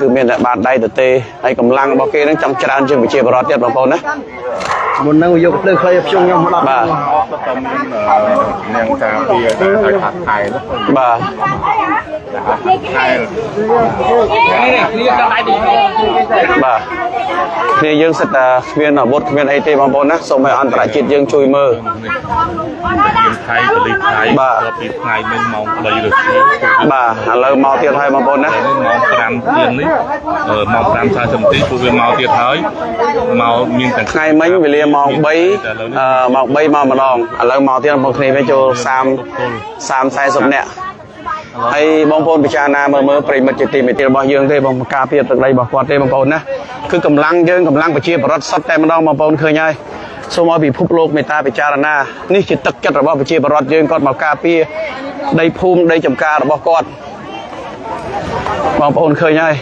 គឺមានតែបាតដៃទៅទេហើយកម្លាំងរបស់គេហ្នឹងចង់ច្រើនជាងប្រជាពលរដ្ឋទៀតបងប្អូនណា មុនហ្នឹងយកភ្លើងខ្លីភ្ជុងខ្ញុំមកដល់ បាទ ក៏មាននាងការពារដែរហើយហាត់ខែល បាទ ខែល បាទគ្នាយើងសិតតែគ្មានអាវុធគ្មានអីទេបងប្អូនណាសូមឲ្យអន្តរជាតិយើងជួយមើល មានថៃប៉ូលីសថៃ បាទ ដល់ពីថ្ងៃមិញម៉ោង3រសៀល បាទឥឡូវមកទៀតហើយបងប្អូនណា នេះម៉ោង5ជាងនេះម៉ោង5:40នាទីពួកវាមកទៀតហើយមកមានទាំង ថ្ងៃមិញវេលាម៉ោង3ម៉ោង3មកម្ដងឥឡូវមកទៀតបងប្អូនគ្នាវាចូល30 30 40នាក់ហើយបងប្អូនពិចារណាមើលមើលប្រិមិត្តជាទីមេត្រីរបស់យើងទេបងការពារទឹកដីរបស់គាត់ទេបងប្អូនណាគឺកម្លាំងយើងកម្លាំងប្រជាប្រដ្ឋសុទ្ធតែម្ដងបងប្អូនឃើញហើយសូមឲ្យពិភពលោកមេត្តាពិចារណានេះជាទឹកចិត្តរបស់ប្រជាប្រដ្ឋយើងគាត់មកការពារដីភូមិដីចំការរបស់គាត់បងប្អូនឃើញហើយ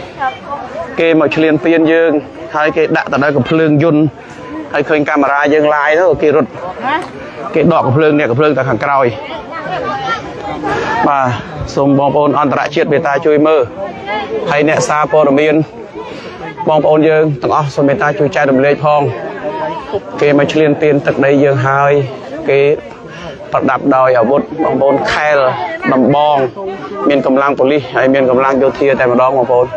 គេមកឈ្លានពានយើងហើយគេដាក់ទៅដល់កំភ្លើងយន្តហើយឃើញកាមេរ៉ាយើងឡាយទៅគេរត់គេដកកំភ្លើងនេះកំភ្លើងទៅខាងក្រោយ បាទសូមបងប្អូនអន្តរជាតិមេត្តាជួយមើលហើយអ្នកសារព័ត៌មានបងប្អូនយើងទាំងអស់សូមមេត្តាជួយចែករំលែកផងគេមកឈ្លានពានទឹកដីយើងហើយគេប្រដាប់ដោយអាវុធបងប្អូនខែលដំបង មានកម្លាំងប៉ូលីសហើយមានកម្លាំងយោធាតែម្ដងបងប្អូន